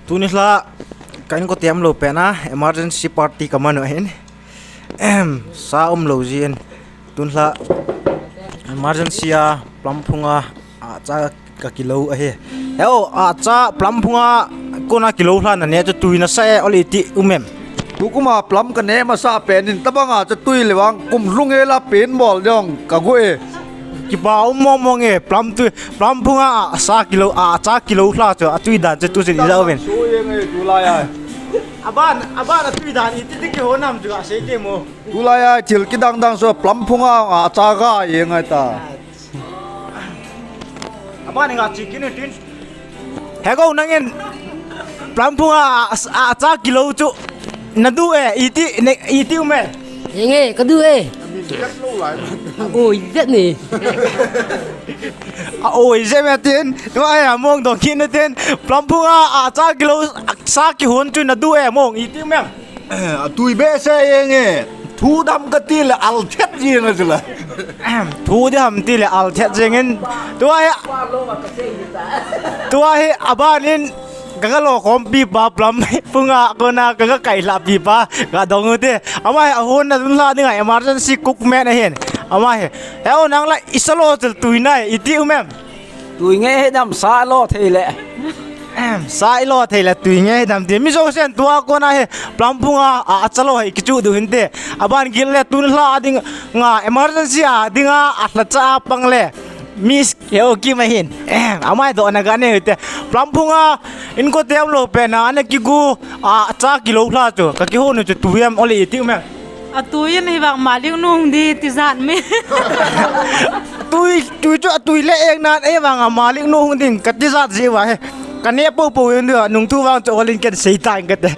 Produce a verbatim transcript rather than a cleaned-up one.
Tuni lha ka inkote umlou pet na emergency party ka man u ahin. Sa umlou jeh in tuni lha emergency a plum phunga acha ka kilou ahi. Heo, acha plum phunga kona kilou lha na ne chu tui na sa e, ole iti um em? Tukum a plum ka ne masa pen in, tabang a chu tui le vang kum lhung e la pen bol ding ka gu e. Kipa um mong mong e, plum tui, plum phunga acha kilou, acha kilou lha chu atui dan chu tu chun ija uvin. Su e nge tulai a. Aban, aban atui dan iti ti kihon nam chu asei te mo. Tulai a thil kidang dang chu plum phunga acha ga e ngai ta. Aban nga chi kinu tin. Hego, nangin plum phunga a, a, acha kilou chu na du e, iti, ne, iti um e? Henge, ka du e. A oi jet ni. A oi jet me tin, tua e a mong dong kinu tin, plum phunga acha kilou, acha kihon chu na du e mong, iti um em? Atui behseh e nge. Thu dam ka ti le al thet jeng a chu la. Thu dam ti le al thet jeng in. Tua hi, tua hi aban in ka, ka lo khompi pa plum phunga kona ka, ka kai lha pi pa ka dong u te. Ama hi ahon na dun lha ding a emergency cook man ahin. Ama hi. Heo, nang la i sa lo chel tui nai, iti um em? Tui nge hi dam sa lo thei le. Sa i lo thei le tui nge hi dam ti. Mi jousen tua kona hi plum phunga a, acha lo hi kichu diu hin te. Aban gil le tuni lha a ding nga emergency a ding a, alha cha a pang le. Miss Heo Kim ahin. Amai do na ga ne te. Plum phunga inkote umlou pet na ana kigu acha kilou lha chu ka kihon u chu tui em, ole iti um em? Atui in hivang malik nu hung di tijat me. Tui, tui chu atui le eng nan e vang a malik nu hung ding ka tijat ji va he. Ka ne po po in dia nung thu vang chu olin ken sei ta in ka te.